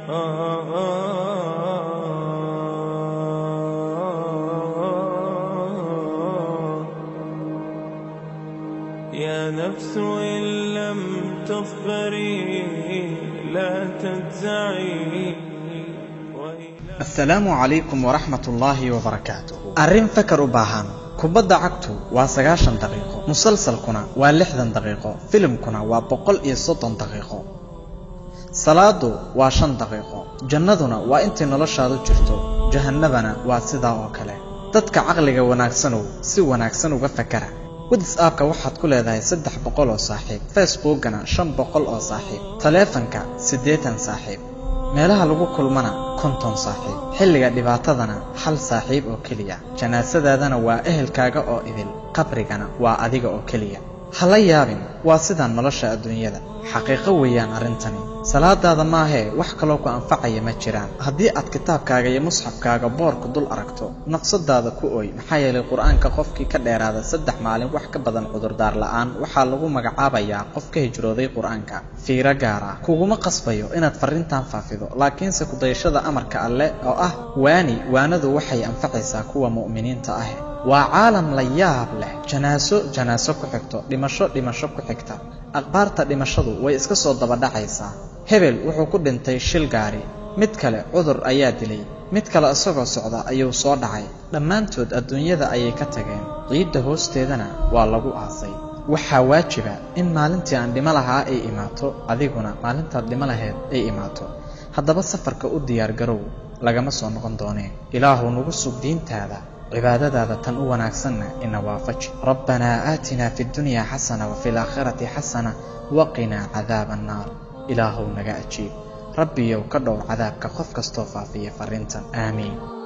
يا نفس إن لم تظفري لا تجزعي. Asalaamu calaykum waraxmat ullaahi wabarakaatuh. Arrin fakar u baahan: kubadda cagtu waa 90 daqiiqo, musalsalkuna waa 60 daqiiqo, filimkuna waa 130 daqiiqo, salaadu waa 5 daqiiqo, jannaduna waa intay noloshaadu jirto, jahannabana waa sidaa oo kale. Dadka caqliga wanaagsanow, si wanaagsan uga fakara. WhatsAppka waxaad ku leedahay 300 oo saaxiib, Facebookana 500 oo saaxiib, taleefanka 80 saaxiib, meelaha lagu kulmana 50 saaxiib, xilliga dhibaatadana hal saaxiib oo keliya, janaasadaadana waa ehelkaaga oo idil, qabrigana waa adiga oo keliya. Ha la yaabin, waa sidaa nolosha adduunyada. Xaqiiqo weeyaan arrintani. Salaadaada maahee wax kaloo ku anfacaya ma jiraan. Haddii aad kitaabkaaga iyo musxafkaaga boorku dul aragto, nafsadaada ku oy, maxaa yeelay Qur-aanka qofkii ka dheeraada 3 maalin wax ka badan cudurdaar la'aan waxaa lagu magacaabayaa qof ka hijrooday Qur-aanka. Fiiro gaara: kuguma qasbayo inaad farriintan faafido, laakiinse kudayashada amarka Alle oo ah waani, waanadu waxay anfacaysaa kuwa mu'miniinta ah. Waa caalam la yaab leh: janaaso janaaso ku xigto, dhimasho dhimasho ku xigta. Akhbaarta dhimashadu way iska soo daba dhacaysaa. Hebel wuxuu ku dhintay shil gaari, mid kale cudur ayaa dilay, mid kale isagoo socda ayuu soo dhacay. Dhammaantood adduunyada ayay ka tageen, ciidda hoosteedana waa lagu aasay. Waxaa waajiba in maalintii aan dhimo lahaa ay imaato, adiguna maalintaad dhimo lahayd ay imaato. Haddaba safarka u diyaar garow, lagama soo noqon doonee. Ilaahu nagu sug diintaada, cibaadadaada tan u wanaagsanna ina waafaji. Rabbanaa aatinaa fi ddunyaa xasana wa fi alaakhirati xasana waqinaa cadaaba annaar. Ilaahow naga ajiib. Rabbiyow ka dhowr cadaabka qof kastoo faafiya farriintan. Aamiin.